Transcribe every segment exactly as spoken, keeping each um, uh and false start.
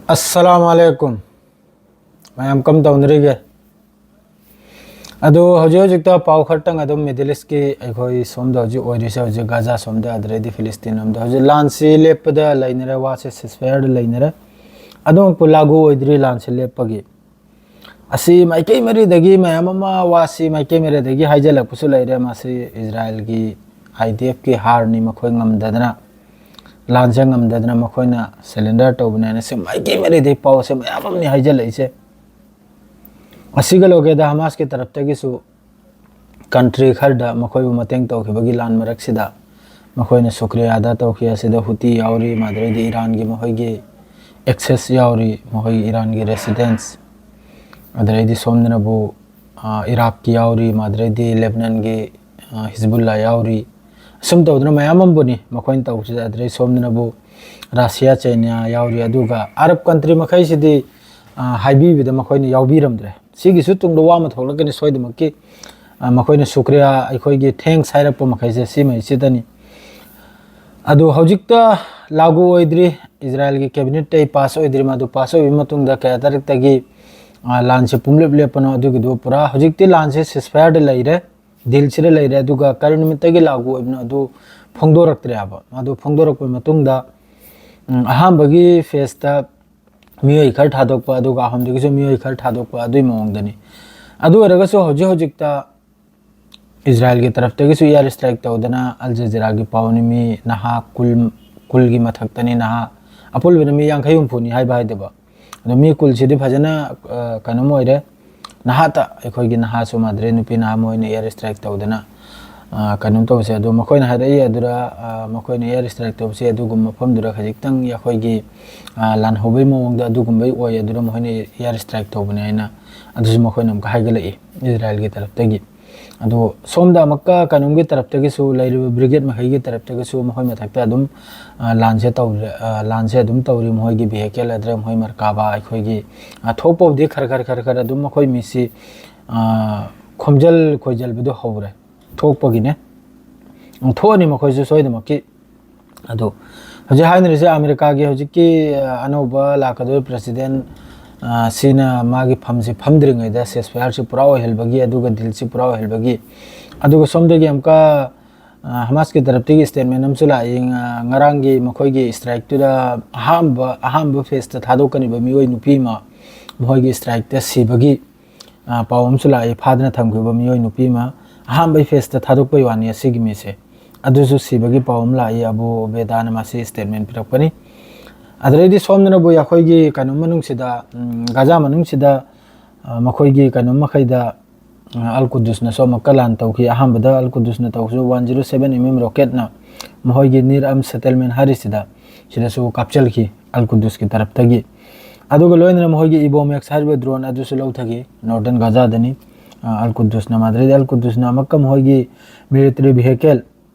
ꯑꯁꯂꯥꯃꯨ ꯑꯂꯥꯏꯀꯨꯝ꯫ ꯃꯌꯥꯝ ꯀꯝ ꯇꯧꯅꯔꯤꯒꯦ? ꯑꯗꯨ ꯍꯧꯖꯤꯛ ꯍꯧꯖꯤꯛꯇ ꯄꯥꯎ ꯈꯔꯇꯪ ꯑꯗꯨꯝ Middle Eastꯀꯤ, ꯑꯩꯈꯣꯏ ꯁꯣꯝꯗ ꯍꯧꯖꯤꯛ ꯑꯣꯏꯔꯤꯁꯦ, ꯍꯧꯖꯤꯛ ꯒꯥꯖꯥ ꯁꯣꯝꯗ, ꯑꯗꯨꯗꯩꯗꯤ ꯐꯤꯂꯤꯁꯇꯤꯟ ꯂꯣꯝꯗ ꯍꯧꯖꯤꯛ ꯂꯥꯟꯁꯤ ꯂꯦꯞꯄꯗ ꯂꯩꯅꯔꯦ, ꯋꯥꯁꯦ ceasefire ꯗ ꯂꯩꯅꯔꯦ꯫ ꯑꯗꯨꯃꯛꯄꯨ ꯂꯥꯒꯨ ꯑꯣꯏꯗ꯭ꯔꯤ ꯂꯥꯟꯁꯤ ꯂꯦꯞꯄꯒꯤ꯫ ꯑꯁꯤ ꯃꯥꯏꯀꯩ ꯃꯔꯤꯗꯒꯤ ꯃꯌꯥꯝ ꯑꯃ ꯋꯥꯁꯤ ꯃꯥꯏꯀꯩ ꯃꯔꯤꯗꯒꯤ ꯍꯥꯏꯖꯤꯜꯂꯛꯄꯁꯨ ꯂꯩꯔꯦ꯫ ꯃꯁꯤ ꯏꯖꯔꯥꯏꯜꯒꯤ IDFꯀꯤ ꯍꯥꯔꯅꯤ, ꯃꯈꯣꯏ ꯉꯝꯗꯗꯅ, ꯂꯥꯟꯁꯦ ꯉꯝꯗꯗꯅ ꯃꯈꯣꯏꯅ surrender ꯇꯧꯕꯅꯦꯅ ꯁꯤ ꯃꯥꯏꯀꯩ ꯃꯔꯤꯗꯒꯤ ꯄꯥꯎꯁꯦ ꯃꯌꯥꯝ ꯑꯃꯅꯤ ꯍꯥꯏꯖꯤꯜꯂꯛꯏꯁꯦ꯫ ꯑꯁꯤꯒ ꯂꯣꯏꯒꯦꯗ ꯍꯃꯥꯁꯀꯤ ꯇꯔꯞꯇꯒꯤꯁꯨ country ꯈꯔꯗ ꯃꯈꯣꯏꯕꯨ ꯃꯇꯦꯡ ꯇꯧꯈꯤꯕꯒꯤ ꯂꯥꯟ ꯃꯔꯛꯁꯤꯗ ꯃꯈꯣꯏꯅ ꯁꯨꯀ꯭ꯔꯤꯌꯥꯗ ꯇꯧꯈꯤ꯫ ꯑꯁꯤꯗ ꯍꯨꯇꯤ ꯌꯥꯎꯔꯤ, ꯃꯗꯨꯗꯩꯗꯤ ꯏꯔꯥꯟꯒꯤ ꯃꯈꯣꯏꯒꯤ access ꯌꯥꯎꯔꯤ, ꯃꯈꯣꯏꯒꯤ ꯏꯔꯥꯟꯒꯤ residence, ꯑꯗꯨꯗꯩꯗꯤ ꯁꯣꯝꯗꯅꯕꯨ, ꯑ, ꯏꯔꯥꯛꯀꯤ ꯌꯥꯎꯔꯤ, ꯃꯗꯨꯗꯩꯗꯤ ꯂꯦꯕꯅꯟꯒꯤ, ꯑ, ꯍꯤꯖꯕꯨꯜꯂꯥ ꯌꯥꯎꯔꯤ꯫ ꯑꯁꯨꯝ ꯇꯧꯗꯅ ꯃꯌꯥꯝ ꯑꯃꯕꯨꯅꯤ ꯃꯈꯣꯏꯅ ꯇꯧꯕꯁꯤꯗ꯫ ꯑꯗꯨꯗꯩ ꯁꯣꯝꯗꯅꯕꯨ ꯔꯥꯁꯤꯌꯥ, ꯆꯩꯅꯥ ꯌꯥꯎꯔꯤ, ꯑꯗꯨꯒ ꯑꯔꯕ country ꯃꯈꯩꯁꯤꯗꯤ, ꯑ, ꯍꯥꯏꯕꯤꯕꯗ ꯃꯈꯣꯏꯅ ꯌꯥꯎꯕꯤꯔꯝꯗ꯭ꯔꯦ꯫ ꯁꯤꯒꯤꯁꯨ ꯇꯨꯡꯗ ꯋꯥ ꯑꯃ ꯊꯣꯛꯂꯛꯀꯅꯤ ꯁꯣꯏꯗꯃꯛꯀꯤ꯫ ꯑ, ꯃꯈꯣꯏꯅ ꯁꯨꯀ꯭ꯔꯤꯌꯥ, ꯑꯩꯈꯣꯏꯒꯤ thanks ꯍꯥꯏꯔꯛꯄ ꯃꯈꯩꯁꯦ ꯁꯤꯃꯩꯁꯤꯗꯅꯤ꯫ ꯑꯗꯨ ꯍꯧꯖꯤꯛꯇ ꯂꯥꯒꯨ ꯑꯣꯏꯗ꯭ꯔꯤ, ꯏꯖꯔꯥꯏꯜꯒꯤ cabinetꯇꯩ pass ꯑꯣꯏꯗ꯭ꯔꯤ꯫ ꯃꯗꯨ pass ꯑꯣꯏꯕ ꯃꯇꯨꯡꯗ ꯀꯌꯥ ꯇꯥꯔꯤꯛꯇꯒꯤ, ꯑ, ꯂꯥꯟꯁꯦ ꯄꯨꯡꯂꯦꯞ ꯂꯦꯞꯄꯅꯣ, ꯑꯗꯨꯒꯤꯗꯨ ꯄꯨꯔꯥ ꯍꯧꯖꯤꯛꯇꯤ ꯂꯥꯟꯁꯦ ceasefire ꯗ ꯂꯩꯔꯦ, deal ꯁꯤꯗ ꯂꯩꯔꯦ꯫ ꯑꯗꯨꯒ ꯀꯔꯤ ꯅꯨꯃꯤꯠꯇꯒꯤ ꯂꯥꯒꯨ ꯑꯣꯏꯕꯅꯣ ꯑꯗꯨ ꯐꯣꯡꯗꯣꯔꯛꯇ꯭ꯔꯦ ꯍꯥꯏꯕ꯫ ꯑꯗꯨ ꯐꯣꯡꯗꯣꯔꯛꯄ ꯃꯇꯨꯡꯗ, ꯎꯝ, ꯑꯍꯥꯟꯕꯒꯤ phase ꯇ ꯃꯤꯑꯣꯏ ꯈꯔ ꯊꯥꯗꯣꯛꯄ, ꯑꯗꯨꯒ ꯑꯍꯨꯝꯗꯒꯤꯁꯨ ꯃꯤꯑꯣꯏ ꯈꯔ ꯊꯥꯗꯣꯛꯄ, ꯑꯗꯨꯒꯤ ꯃꯑꯣꯡꯗꯅꯤ꯫ ꯑꯗꯨ ꯑꯣꯏꯔꯒꯁꯨ ꯍꯧꯖꯤꯛ ꯍꯧꯖꯤꯛꯇ ꯏꯖꯔꯥꯏꯜꯒꯤ ꯇꯔꯞꯇꯒꯤꯁꯨ air strike ꯇꯧꯗꯅ, ꯑꯜ ꯖꯖꯤꯔꯥꯒꯤ ꯄꯥꯎꯅꯤ, ꯃꯤ ꯅꯍꯥ ꯀꯨꯜ, ꯀꯨꯜꯒꯤ ꯃꯊꯛꯇꯅꯤ, ꯅꯍꯥ ꯑꯄꯨꯟꯕꯗ ꯃꯤ ꯌꯥꯡꯈꯩ ꯍꯨꯝꯐꯨꯅꯤ ꯍꯥꯏꯕ ꯍꯥꯏꯗꯕ꯫ ꯑꯗꯣ ꯃꯤ ꯀꯨꯜꯁꯤꯗꯤ ꯐꯖꯅ, ꯑ, ꯀꯩꯅꯣꯝ ꯑꯣꯏꯔꯦ꯫ ꯅꯍꯥꯇ ꯑꯩꯈꯣꯏꯒꯤ ꯅꯍꯥꯁꯨ ꯃꯥꯗ꯭ꯔꯦ ꯅꯨꯄꯤ ꯅꯍꯥ ꯃꯣꯏꯅ air strike ꯇꯧꯗꯅ, ꯑ, ꯀꯩꯅꯣꯝ ꯇꯧꯕꯁꯦ꯫ ꯑꯗꯣ ꯃꯈꯣꯏꯅ ꯍꯥꯏꯔꯛꯏ ꯑꯗꯨꯗ, ꯑ, ꯃꯈꯣꯏꯅ air strike ꯇꯧꯕꯁꯦ ꯑꯗꯨꯒꯨꯝꯕ ꯃꯐꯝꯗꯨꯗ ꯈꯖꯤꯛꯇꯪ ꯑꯩꯈꯣꯏꯒꯤ, ꯑ, ꯂꯥꯟꯍꯧꯕꯩ ꯃꯑꯣꯡꯗ ꯑꯗꯨꯒꯨꯝꯕꯩ ꯑꯣꯏ, ꯑꯗꯨꯅ ꯃꯈꯣꯏꯅ air strike ꯇꯧꯕꯅꯦ ꯍꯥꯏꯅ ꯑꯗꯨꯁꯨ ꯃꯈꯣꯏꯅ ꯑꯃꯨꯛꯀ ꯍꯥꯏꯒꯠꯂꯛꯏ ꯏꯖꯔꯥꯏꯜꯒꯤ ꯇꯔꯞꯇꯒꯤ꯫ ꯑꯗꯣ ꯁꯣꯝꯗ ꯑꯃꯨꯛꯀ ꯀꯩꯅꯣꯝꯒꯤ ꯇꯔꯞꯇꯒꯤꯁꯨ, ꯂꯩꯔꯤꯕ brigade ꯃꯈꯩꯒꯤ ꯇꯔꯞꯇꯒꯤꯁꯨ ꯃꯈꯣꯏ ꯃꯊꯛꯇ ꯑꯗꯨꯝ, ꯑ, ꯂꯥꯟꯁꯦ ꯇꯧꯔꯦ, ꯑ, ꯂꯥꯟꯁꯦ ꯑꯗꯨꯝ ꯇꯧꯔꯤ꯫ ꯃꯈꯣꯏꯒꯤ vehicle ꯑꯗꯨꯗ ꯃꯈꯣꯏ ꯃꯔꯀꯥꯕꯥ ꯑꯩꯈꯣꯏꯒꯤ, ꯑ, ꯊꯣꯛꯄꯕꯨꯗꯤ ꯈꯔ ꯈꯔ ꯈꯔ ꯈꯔ ꯑꯗꯨꯝ ꯃꯈꯣꯏ ꯃꯤꯁꯤ, ꯑ, ꯈꯣꯝꯖꯜ ꯈꯣꯏꯖꯜꯕꯗꯣ ꯍꯧꯔꯦ꯫ ꯊꯣꯛꯄꯒꯤꯅꯦ꯫ ꯊꯣꯛꯑꯅꯤ ꯃꯈꯣꯏꯁꯨ ꯁꯣꯏꯗꯃꯛꯀꯤ꯫ ꯑꯗꯣ ꯍꯧꯖꯤꯛ ꯍꯥꯏꯅꯔꯤꯁꯦ ꯑꯃꯦꯔꯤꯀꯥꯒꯤ ꯍꯧꯖꯤꯛꯀꯤ, ꯑ, ꯑꯅꯧꯕ ꯂꯥꯛꯀꯗꯧꯔꯤꯕ president, ꯑ, ꯁꯤꯅ ꯃꯥꯒꯤ ꯐꯝꯁꯤ ꯐꯝꯗ꯭ꯔꯤꯉꯩꯗ ceasefire ꯁꯤ ꯄꯨꯔꯥ ꯑꯣꯏꯍꯜꯕꯒꯤ, ꯑꯗꯨꯒ deal ꯁꯤ ꯄꯨꯔꯥ ꯑꯣꯏꯍꯜꯕꯒꯤ, ꯑꯗꯨꯒ ꯁꯣꯝꯗꯒꯤ ꯑꯃꯨꯛꯀ, ꯑ, ꯍꯃꯥꯁꯀꯤ ꯇꯔꯞꯇꯒꯤ statement ꯑꯃꯁꯨ ꯂꯥꯛꯏ꯫ ꯉ-, ꯉꯔꯥꯡꯒꯤ ꯃꯈꯣꯏꯒꯤ strike ꯇꯨꯗ ꯑꯍꯥꯟꯕ, ꯑꯍꯥꯟꯕ phase ꯇ ꯊꯥꯗꯣꯛꯀꯅꯤꯕ ꯃꯤꯑꯣꯏ ꯅꯨꯄꯤ ꯑꯃ ꯃꯈꯣꯏꯒꯤ strike ꯇ ꯁꯤꯕꯒꯤ, ꯑ, ꯄꯥꯎ ꯑꯃꯁꯨ ꯂꯥꯛꯏ꯫ ꯐꯥꯗꯅ ꯊꯝꯈꯤꯕ ꯃꯤꯑꯣꯏ ꯅꯨꯄꯤ ꯑꯃ ꯑꯍꯥꯟꯕꯒꯤ phase ꯇ ꯊꯥꯗꯣꯛꯄꯩ ꯋꯥꯅꯤ ꯑꯁꯤꯒꯤ ꯃꯤꯁꯦ꯫ ꯑꯗꯨꯁꯨ ꯁꯤꯕꯒꯤ ꯄꯥꯎ ꯑꯃ ꯂꯥꯛꯏ, ꯑꯕꯨ ꯎꯕꯦꯗꯥꯅ ꯃꯁꯤ statement ꯄꯤꯔꯛꯄꯅꯤ꯫ ꯑꯗꯨꯗꯩꯗꯤ ꯁꯣꯝꯗꯅꯕꯨ ꯑꯩꯈꯣꯏꯒꯤ ꯀꯩꯅꯣ ꯃꯅꯨꯡꯁꯤꯗ, ꯎꯝ, ꯒꯥꯖꯥ ꯃꯅꯨꯡꯁꯤꯗ, ꯑ, ꯃꯈꯣꯏꯒꯤ ꯀꯩꯅꯣ ꯃꯈꯩꯗ, ꯑ, ꯑꯜ ꯀꯨꯗꯨꯁꯅꯁꯨ ꯑꯃꯨꯛꯀ ꯂꯥꯟ ꯇꯧꯈꯤ꯫ ꯑꯍꯥꯟꯕꯗ ꯑꯜ ꯀꯨꯗꯨꯁꯅ ꯇꯧꯈꯤꯕ one zero seven M M rocket ꯅ ꯃꯈꯣꯏꯒꯤ ꯅꯤꯔ ꯑꯝ settlement ꯍꯥꯏꯔꯤꯁꯤꯗ, ꯁꯤꯗꯁꯨ ꯀꯥꯞꯆꯤꯜꯈꯤ ꯑꯜ ꯀꯨꯗꯨꯁꯀꯤ ꯇꯔꯞꯇꯒꯤ꯫ ꯑꯗꯨꯒ ꯂꯣꯏꯅꯅ ꯃꯈꯣꯏꯒꯤ Ebomhex ꯍꯥꯏꯔꯤꯕ drone ꯑꯗꯨꯁꯨ ꯂꯧꯊꯈꯤ, northern ꯒꯥꯖꯥꯗꯅꯤ꯫ ꯑ, ꯑꯜ ꯀꯨꯗꯨꯁꯅ, ꯃꯥꯗ꯭ꯔꯦꯗꯤ ꯑꯜ ꯀꯨꯗꯨꯁꯅ ꯑꯃꯨꯛꯀ ꯃꯈꯣꯏꯒꯤ military vehicle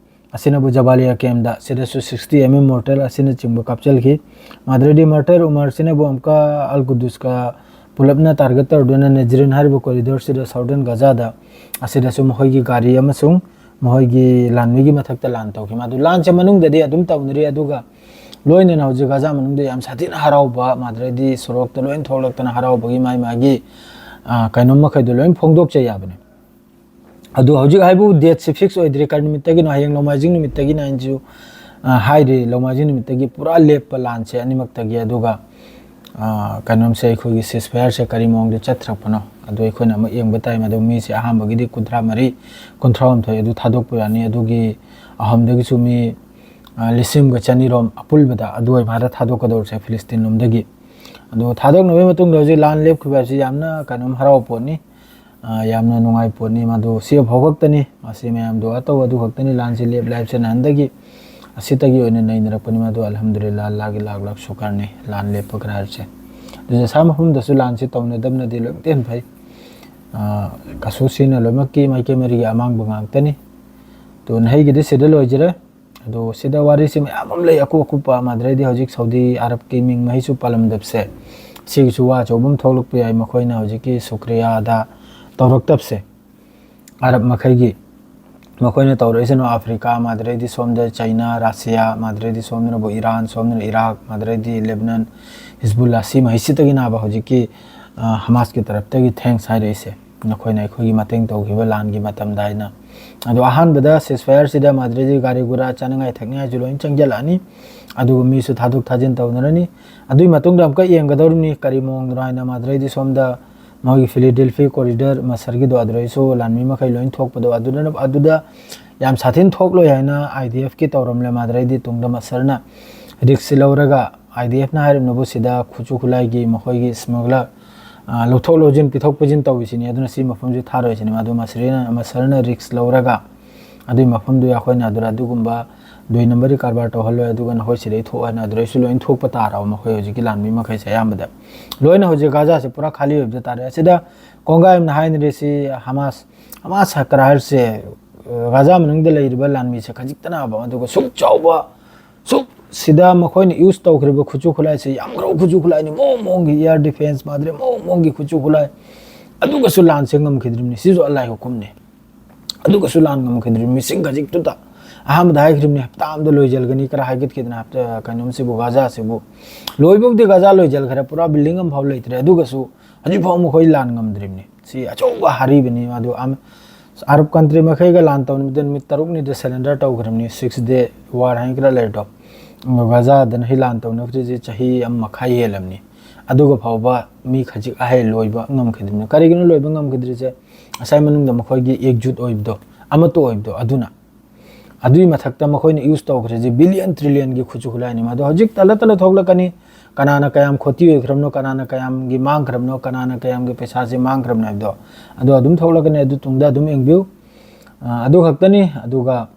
ꯑꯁꯤꯅꯕꯨ ꯖꯕꯥꯂꯤꯌꯥ camp ꯗ, ꯁꯤꯗꯁꯨ sixty M M mortar ꯑꯁꯤꯅꯆꯤꯡꯕ ꯀꯥꯞꯆꯤꯜꯈꯤ꯫ ꯃꯥꯗ꯭ꯔꯦꯗꯤ martyr ꯎꯃꯔꯁꯤꯅꯕꯨ ꯑꯃꯨꯛꯀ ꯑꯜ ꯀꯨꯗꯨꯁꯀ ꯄꯨꯂꯞꯅ target ꯇꯧꯗꯨꯅ ꯅꯦꯖꯔꯤꯟ ꯍꯥꯏꯔꯤꯕ corridor ꯁꯤꯗ, southern ꯒꯥꯖꯥꯗ, ꯑꯁꯤꯗꯁꯨ ꯃꯈꯣꯏꯒꯤ ꯒꯥꯔꯤ ꯑꯃꯁꯨꯡ ꯃꯈꯣꯏꯒꯤ ꯂꯥꯟꯃꯤꯒꯤ ꯃꯊꯛꯇ ꯂꯥꯟ ꯇꯧꯈꯤ꯫ ꯃꯗꯨ ꯂꯥꯟꯁꯦ ꯃꯅꯨꯡꯗꯗꯤ ꯑꯗꯨꯝ ꯇꯧꯅꯔꯤ, ꯑꯗꯨꯒ ꯂꯣꯏꯅꯅ ꯍꯧꯖꯤꯛ ꯒꯥꯖꯥ ꯃꯅꯨꯡꯗ ꯌꯥꯝ ꯁꯥꯊꯤꯅ ꯍꯔꯥꯎꯕ, ꯃꯥꯗ꯭ꯔꯦꯗꯤ ꯁꯣꯔꯣꯛꯇ ꯂꯣꯏꯅ ꯊꯣꯛꯂꯛꯇꯅ ꯍꯔꯥꯎꯕꯒꯤ ꯃꯥꯏ ꯃꯥꯒꯤ, ꯑ, ꯀꯩꯅꯣꯝ ꯃꯈꯩꯗꯣ ꯂꯣꯏꯅ ꯐꯣꯡꯗꯣꯛꯆꯩ ꯍꯥꯏꯕꯅꯤ꯫ ꯑꯗꯨ ꯍꯧꯖꯤꯛ ꯍꯥꯏꯕꯨ date ꯁꯤ fix ꯑꯣꯏꯗ꯭ꯔꯤ, ꯀꯔꯤ ꯅꯨꯃꯤꯠꯇꯒꯤꯅꯣ꯫ ꯍꯌꯦꯡ ꯅꯣꯡꯃꯥꯏꯖꯤꯡ ꯅꯨꯃꯤꯠꯇꯒꯤꯅ ꯍꯥꯏꯅꯁꯨ, ꯑ, ꯍꯥꯏꯔꯤ꯫ ꯅꯣꯡꯃꯥꯏꯖꯤꯡ ꯅꯨꯃꯤꯠꯇꯒꯤ ꯄꯨꯔꯥ ꯂꯦꯞꯄ ꯂꯥꯟꯁꯦ ꯑꯅꯤꯃꯛꯇꯒꯤ꯫ ꯑꯗꯨꯒ, ꯑ, ꯀꯩꯅꯣꯝꯁꯦ, ꯑꯩꯈꯣꯏꯒꯤ ceasefire ꯁꯦ ꯀꯔꯤ ꯃꯑꯣꯡꯗ ꯆꯠꯊꯔꯛꯄꯅꯣ, ꯑꯗꯨ ꯑꯩꯈꯣꯏꯅ ꯑꯃꯨꯛ ꯌꯦꯡꯕ ꯇꯥꯏ꯫ ꯃꯗꯨ ꯃꯤꯁꯦ ꯑꯍꯥꯟꯕꯒꯤꯗꯤ ꯀꯨꯟꯊ꯭ꯔꯥ ꯃꯔꯤ, ꯀꯨꯟꯊ꯭ꯔꯥ ꯍꯨꯝꯗꯣꯏ ꯑꯗꯨ ꯊꯥꯗꯣꯛꯄ ꯌꯥꯅꯤ꯫ ꯑꯗꯨꯒꯤ ꯑꯍꯨꯝꯗꯒꯤꯁꯨ ꯃꯤ, ꯑ, ꯂꯤꯁꯤꯡ ꯑꯃꯒ ꯆꯅꯤꯔꯣꯝ ꯑꯄꯨꯟꯕꯗ ꯑꯗꯨ ꯑꯣꯏꯕ ꯃꯥꯗ ꯊꯥꯗꯣꯛꯀꯗꯧꯔꯤꯁꯦ ꯐꯤꯂꯤꯁꯇꯤꯟ ꯂꯣꯝꯗꯒꯤ꯫ ꯑꯗꯣ ꯊꯥꯗꯣꯛꯅꯕꯒꯤ ꯃꯇꯨꯡꯗ ꯍꯧꯖꯤꯛ ꯂꯥꯟ ꯂꯦꯞꯈꯤꯕ ꯍꯥꯏꯕꯁꯤ ꯌꯥꯝꯅ ꯀꯩꯅꯣꯝ ꯍꯔꯥꯎꯕ ꯄꯣꯠꯅꯤ꯫ ꯑ, ꯌꯥꯝꯅ ꯅꯨꯡꯉꯥꯏꯕ ꯄꯣꯠꯅꯤ꯫ ꯃꯗꯨ ꯁꯤ ꯐꯥꯎ ꯈꯛꯇꯅꯤ, ꯃꯁꯤ ꯃꯌꯥꯝꯗꯣ ꯑꯇꯧ ꯑꯗꯨ ꯈꯛꯇꯅꯤ꯫ ꯂꯥꯟꯁꯤ ꯂꯦꯞ ꯂꯥꯏꯞꯁꯦ ꯅꯍꯥꯟꯗꯒꯤ ꯑꯁꯤꯇꯒꯤ ꯑꯣꯏꯅ ꯅꯩꯅꯔꯛꯄꯅꯤ꯫ ꯃꯗꯨ ꯑꯜꯍꯝꯗꯨꯂꯤꯜꯂꯥ, ꯑꯜꯂꯥꯍꯒꯤ ꯂꯥꯛ ꯂꯥꯛ ꯁꯨꯀꯔꯅꯤ, ꯂꯥꯟ ꯂꯦꯞꯄ ꯈꯔ ꯍꯥꯏꯕꯁꯦ꯫ ꯑꯗꯨꯅ ꯁꯥ ꯃꯐꯝꯗꯁꯨ ꯂꯥꯟꯁꯤ ꯇꯧꯅꯗꯕꯅꯗꯤ ꯂꯣꯏꯅ ꯐꯩ꯫ ꯑ, ꯀꯁꯨ ꯁꯤꯅ ꯂꯣꯏꯅꯃꯛꯀꯤ ꯃꯥꯏꯀꯩ ꯃꯔꯤꯒꯤ ꯑꯃꯥꯡꯕ ꯉꯥꯛꯇꯅꯤ꯫ ꯑꯗꯣ ꯅꯍꯩꯒꯤꯗꯤ ꯁꯤꯗ ꯂꯣꯏꯖꯔꯦ꯫ ꯑꯗꯣ ꯁꯤꯗ ꯋꯥꯔꯤꯁꯤ ꯃꯌꯥꯝ ꯑꯃ ꯂꯩ, ꯑꯀꯨꯞ ꯑꯀꯨꯞꯄ꯫ ꯃꯥꯗ꯭ꯔꯦꯗꯤ ꯍꯧꯖꯤꯛ ꯁꯥꯎꯗꯤ ꯑꯔꯕꯀꯤ ꯃꯤꯡ ꯃꯍꯩꯁꯨ ꯄꯥꯜꯂꯝꯗꯕꯁꯦ, ꯁꯤꯒꯤꯁꯨ ꯋꯥ ꯑꯆꯧꯕ ꯑꯃ ꯊꯣꯛꯂꯛꯄ ꯌꯥꯏ, ꯃꯈꯣꯏꯅ ꯍꯧꯖꯤꯛꯀꯤ ꯁꯨꯀ꯭ꯔꯤꯌꯥꯗ ꯇꯧꯔꯛꯇꯕꯁꯦ꯫ ꯑꯔꯕ ꯃꯈꯩꯒꯤ ꯃꯈꯣꯏꯅ ꯇꯧꯔꯛꯏꯁꯤꯅ ꯑꯥꯐ꯭ꯔꯤꯀꯥ, ꯃꯥꯗ꯭ꯔꯩꯗꯤ ꯁꯣꯝꯗ ꯆꯩꯅꯥ, ꯔꯁꯤꯌꯥ, ꯃꯥꯗ꯭ꯔꯩꯗꯤ ꯁꯣꯝꯗꯅꯕꯨ ꯏꯔꯥꯟ, ꯁꯣꯝꯗꯅ ꯏꯔꯥꯛ, ꯃꯥꯗ꯭ꯔꯩꯗꯤ ꯂꯦꯕꯅꯟ, ꯍꯤꯖꯕꯨꯜꯂꯥ, ꯁꯤ ꯃꯍꯩꯁꯤꯗꯒꯤꯅꯦꯕ ꯍꯧꯖꯤꯛꯀꯤ, ꯑ, ꯍꯃꯥꯁꯀꯤ ꯇꯔꯞꯇꯒꯤ thanks ꯍꯥꯏꯔꯛꯏꯁꯦ꯫ ꯅꯈꯣꯏꯅ ꯑꯩꯈꯣꯏꯒꯤ ꯃꯇꯦꯡ ꯇꯧꯈꯤꯕ ꯂꯥꯟꯒꯤ ꯃꯇꯝꯗ ꯍꯥꯏꯅ꯫ ꯑꯗꯣ ꯑꯍꯥꯟꯕꯗ ceasefire ꯁꯤꯗ ꯃꯥꯗ꯭ꯔꯩꯗꯤ ꯒꯥꯔꯤ ꯒꯨꯔꯥ, ꯆꯥꯅꯤꯡꯉꯥꯏ ꯊꯛꯅꯤꯡꯉꯥꯏꯁꯨ ꯂꯣꯏꯅ ꯆꯪꯁꯤꯜꯂꯛꯑꯅꯤ꯫ ꯑꯗꯨꯒ ꯃꯤꯁꯨ ꯊꯥꯗꯣꯛ ꯊꯥꯖꯤꯟ ꯇꯧꯅꯔꯅꯤ꯫ ꯑꯗꯨꯒꯤ ꯃꯇꯨꯡꯗ ꯑꯃꯨꯛꯀ ꯌꯦꯡꯒꯗꯧꯔꯤꯕꯅꯤ ꯀꯔꯤ ꯃꯑꯣꯡꯗꯅꯣ ꯍꯥꯏꯅ꯫ ꯃꯥꯗ꯭ꯔꯩꯗꯤ ꯁꯣꯝꯗ ꯃꯣꯏꯒꯤ Philadelphia corridor ꯃꯁꯔꯒꯤꯗꯣ ꯑꯗꯨꯗꯩꯁꯨ ꯂꯥꯟꯃꯤ ꯃꯈꯩ ꯂꯣꯏ ꯊꯣꯛꯄꯗꯣ ꯑꯗꯨꯗꯅ, ꯑꯗꯨꯗ ꯌꯥꯝ ꯁꯥꯊꯤꯅ ꯊꯣꯛꯂꯣꯏ ꯍꯥꯏꯅ IDF ꯀꯤ ꯇꯧꯔꯝꯂꯦ꯫ ꯃꯥꯗ꯭ꯔꯩꯗꯤ ꯇꯨꯡꯗ ꯃꯁꯔꯅ risk ꯁꯤ ꯂꯧꯔꯒ IDF ꯅ ꯍꯥꯏꯔꯤꯕꯅꯕꯨ ꯁꯤꯗ ꯈꯨꯠꯁꯨ ꯈꯨꯠꯂꯥꯏꯒꯤ ꯃꯈꯣꯏꯒꯤ smuggler, ꯑ, ꯂꯧꯊꯣꯛ ꯂꯧꯁꯤꯟ, ꯄꯤꯊꯣꯛ ꯄꯤꯁꯤꯟ ꯇꯧꯕꯁꯤꯅꯤ, ꯑꯗꯨꯅ ꯁꯤ ꯃꯐꯝꯁꯤ ꯊꯥꯔꯣꯏꯁꯤꯅꯤ꯫ ꯃꯗꯨ ꯃꯁꯔꯅ, ꯃꯁꯔꯅ risk ꯂꯧꯔꯒ ꯑꯗꯨꯒꯤ ꯃꯐꯝꯗꯨ ꯑꯩꯈꯣꯏꯅ ꯑꯗꯨꯗ ꯑꯗꯨꯒꯨꯝꯕ ꯗꯨꯏ ꯅꯝꯕꯔꯒꯤ ꯀꯔꯕꯥꯔ ꯇꯧꯍꯜꯂꯣꯏ, ꯑꯗꯨꯒ ꯅꯈꯣꯏ ꯁꯤꯗꯩ ꯊꯣꯛꯑꯣ ꯍꯥꯏꯅ ꯑꯗꯨꯗꯩꯁꯨ ꯂꯣꯏꯅ ꯊꯣꯛꯄ ꯇꯥꯔꯕ ꯃꯈꯣꯏ ꯍꯧꯖꯤꯛꯀꯤ ꯂꯥꯟꯃꯤ ꯃꯈꯩꯁꯦ ꯑꯌꯥꯝꯕꯗ꯫ ꯂꯣꯏꯅ ꯍꯧꯖꯤꯛ ꯒꯥꯖꯥꯁꯦ ꯄꯨꯔꯥ ꯈꯥꯂꯤ ꯑꯣꯏꯕꯗ ꯇꯥꯔꯦ꯫ ꯑꯁꯤꯗ ꯀꯣꯡꯒꯥꯏ ꯑꯃꯅ ꯍꯥꯏꯅꯔꯤꯁꯤ ꯍꯃꯥꯁ, ꯍꯃꯥꯁ ꯍꯥꯏꯔꯁꯦ, ꯑ, ꯒꯥꯖꯥ ꯃꯅꯨꯡꯗ ꯂꯩꯔꯤꯕ ꯂꯥꯟꯃꯤꯁꯦ ꯈꯖꯤꯛꯇꯅꯕ, ꯑꯗꯨꯒ ꯁꯨꯛ ꯆꯥꯎꯕ, ꯁꯨꯛ ꯁꯤꯗ ꯃꯈꯣꯏꯅ use ꯇꯧꯈ꯭ꯔꯤꯕ ꯈꯨꯠꯁꯨ ꯈꯨꯠꯂꯥꯏꯁꯦ ꯌꯥꯝꯈ꯭ꯔꯕ ꯈꯨꯠꯁꯨ ꯈꯨꯠꯂꯥꯏꯅꯤ, ꯃꯑꯣꯡ ꯃꯑꯣꯡꯒꯤ air defence ꯃꯥꯗ꯭ꯔꯦ, ꯃꯑꯣꯡ ꯃꯑꯣꯡꯒꯤ ꯈꯨꯠꯁꯨ ꯈꯨꯠꯂꯥꯏ, ꯑꯗꯨꯒꯁꯨ ꯂꯥꯟꯁꯦ ꯉꯝꯈꯤꯗ꯭ꯔꯤꯕꯅꯤ꯫ ꯁꯤꯁꯨ ꯑꯜꯂꯥꯍꯒꯤ ꯍꯨꯀꯨꯝꯅꯤ꯫ ꯑꯗꯨꯒꯁꯨ ꯂꯥꯟ ꯉꯝꯈꯤꯗ꯭ꯔꯤꯕ ꯃꯤꯁꯤꯡ ꯈꯖꯤꯛꯇꯨꯗ꯫ ꯑꯍꯥꯟꯕꯗ ꯍꯥꯏꯈ꯭ꯔꯤꯕꯅꯤ, ꯍꯞꯇꯥ ꯑꯃꯗ ꯂꯣꯏꯁꯤꯜꯒꯅꯤ ꯈꯔ ꯍꯥꯏꯒꯠꯈꯤꯗꯅ, ꯍꯞꯇꯥ ꯀꯩꯅꯣꯝꯁꯤꯕꯨ, ꯒꯥꯖꯥꯁꯤꯕꯨ꯫ ꯂꯣꯏꯕꯕꯨꯗꯤ ꯒꯥꯖꯥ ꯂꯣꯏꯁꯤꯜꯈ꯭ꯔꯦ, ꯄꯨꯔꯥ building ꯑꯃꯐꯥꯎ ꯂꯩꯇ꯭ꯔꯦ, ꯑꯗꯨꯒꯁꯨ ꯍꯧꯖꯤꯛꯐꯥꯎ ꯃꯈꯣꯏ ꯂꯥꯟ ꯉꯝꯗ꯭ꯔꯤꯕꯅꯤ꯫ ꯁꯤ ꯑꯆꯧꯕ ꯍꯔꯤꯕꯅꯤ꯫ ꯑꯗꯨ ꯑꯝ-, ꯑꯔꯕ country ꯃꯈꯩꯒ ꯂꯥꯟ ꯇꯧꯅꯕꯗ ꯅꯨꯃꯤꯠ ꯇꯔꯨꯛꯅꯤꯗ surrender ꯇꯧꯈ꯭ꯔꯕꯅꯤ, Six Day War ꯍꯥꯏꯅ ꯈꯔ ꯂꯩꯔꯗꯣ꯫ ꯒꯥꯖꯥꯗꯅ ꯍꯤ ꯂꯥꯟ ꯇꯧꯅꯈ꯭ꯔꯤꯁꯦ ꯆꯍꯤ ꯑꯃ ꯃꯈꯥꯏ ꯍꯦꯜꯂꯝꯅꯤ꯫ ꯑꯗꯨꯒ ꯐꯥꯎꯕ ꯃꯤ ꯈꯖꯤꯛ ꯑꯍꯩ ꯂꯣꯏꯕ ꯉꯝꯈꯤꯗ꯭ꯔꯤꯕꯅꯤ꯫ ꯀꯔꯤꯒꯤꯅꯣ ꯂꯣꯏꯕ ꯉꯝꯈꯤꯗ꯭ꯔꯤꯁꯦ? ꯉꯁꯥꯏ ꯃꯅꯨꯡꯗ ꯃꯈꯣꯏꯒꯤ ꯑꯦꯛꯖꯨꯠ ꯑꯣꯏꯕꯗꯣ, ꯑꯃꯠꯇ ꯑꯣꯏꯕꯗꯣ, ꯑꯗꯨꯅ꯫ ꯑꯗꯨꯒꯤ ꯃꯊꯛꯇ ꯃꯈꯣꯏꯅ use ꯇꯧꯈ꯭ꯔꯤꯁꯦ billion trillionꯒꯤ ꯈꯨꯠꯁꯨ ꯈꯨꯠꯂꯥꯏꯅꯤ꯫ ꯃꯗꯣ ꯍꯧꯖꯤꯛ ꯇꯂ ꯇꯂ ꯊꯣꯛꯂꯛꯀꯅꯤ꯫ ꯀꯅꯥꯅ ꯀꯌꯥꯝ ꯈꯣꯇꯤ ꯑꯣꯏꯈ꯭ꯔꯕꯅꯣ, ꯀꯅꯥꯅ ꯀꯌꯥꯝꯒꯤ ꯃꯥꯡꯈ꯭ꯔꯕꯅꯣ, ꯀꯅꯥꯅ ꯀꯌꯥꯝꯒꯤ ꯄꯩꯁꯥꯁꯦ ꯃꯥꯡꯈ꯭ꯔꯕꯅꯣ ꯍꯥꯏꯕꯗꯣ, ꯑꯗꯣ ꯑꯗꯨꯝ ꯊꯣꯛꯂꯛꯀꯅꯤ꯫ ꯑꯗꯨ ꯇꯨꯡꯗ ꯑꯗꯨꯝ ꯌꯦꯡꯕꯤꯌꯨ꯫ ꯑ, ꯑꯗꯨ ꯈꯛꯇꯅꯤ꯫ ꯑꯗꯨꯒ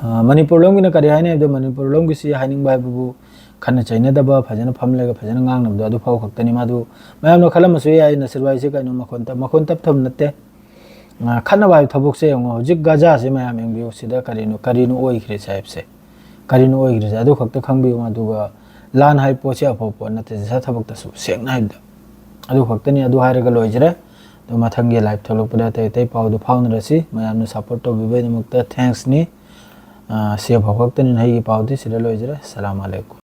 ꯑ, ꯃꯅꯤꯄꯨꯔ ꯂꯣꯝꯒꯤꯅ ꯀꯔꯤ ꯍꯥꯏꯅꯤ ꯍꯥꯏꯕꯗ, ꯃꯅꯤꯄꯨꯔ ꯂꯣꯝꯒꯤꯁꯤ ꯍꯥꯏꯅꯤꯡꯕ ꯍꯥꯏꯕꯕꯨ ꯈꯠꯅ ꯆꯩꯅꯗꯕ, ꯐꯖꯅ ꯐꯝꯂꯒ ꯐꯖꯅ ꯉꯥꯡꯅꯕꯗꯣ ꯑꯗꯨ ꯐꯥꯎ ꯈꯛꯇꯅꯤ꯫ ꯃꯥꯗꯨ ꯃꯌꯥꯝꯅ ꯈꯜꯂꯝꯕꯁꯨ ꯌꯥꯏ, ꯅꯁꯤꯔ ꯚꯥꯏꯁꯦ ꯀꯩꯅꯣ ꯃꯈꯣꯟ ꯇꯞ-, ꯃꯈꯣꯟ ꯇꯞꯊꯕ ꯅꯠꯇꯦ꯫ ꯑ, ꯈꯠꯅꯕ ꯍꯥꯏꯕ ꯊꯕꯛꯁꯦ ꯌꯦꯡꯉꯣ, ꯍꯧꯖꯤꯛ ꯒꯥꯖꯥꯁꯦ ꯃꯌꯥꯝ ꯌꯦꯡꯕꯤꯌꯨ, ꯁꯤꯗ ꯀꯔꯤꯅꯣ, ꯀꯔꯤꯅꯣ ꯑꯣꯏꯈ꯭ꯔꯤꯁꯦ ꯍꯥꯏꯕꯁꯦ, ꯀꯔꯤꯅꯣ ꯑꯣꯏꯈ꯭ꯔꯤꯁꯦ ꯑꯗꯨ ꯈꯛꯇ ꯈꯪꯕꯤꯌꯨ꯫ ꯑꯗꯨꯒ ꯂꯥꯟ ꯍꯥꯏꯕ ꯄꯣꯠꯁꯦ ꯑꯐꯕ ꯄꯣꯠ ꯅꯠꯇꯦ, ꯁꯤꯗ ꯊꯕꯛꯇꯁꯨ ꯁꯦꯡꯅ ꯍꯥꯏꯕꯗ꯫ ꯑꯗꯨ ꯈꯛꯇꯅꯤ, ꯑꯗꯨ ꯍꯥꯏꯔꯒ ꯂꯣꯏꯖꯔꯦ꯫ ꯑꯗꯣ ꯃꯊꯪꯒꯤ live ꯊꯣꯛꯂꯛꯄꯗ ꯑꯇꯩ ꯑꯇꯩ ꯄꯥꯎꯗꯨ ꯐꯥꯎꯅꯔꯁꯤ꯫ ꯃꯌꯥꯝꯅ support ꯇꯧꯕꯤꯕꯒꯤꯗꯃꯛꯇ thanks ꯅꯤ꯫ ꯑ, ꯁꯤ ꯐꯥꯎ ꯈꯛꯇꯅꯤ ꯑꯩꯒꯤ ꯄꯥꯎꯗꯤ ꯁꯤꯗ ꯂꯣꯏꯖꯔꯦ꯫ ꯁꯂꯥꯝ ꯑꯂꯩꯀꯨꯝ꯫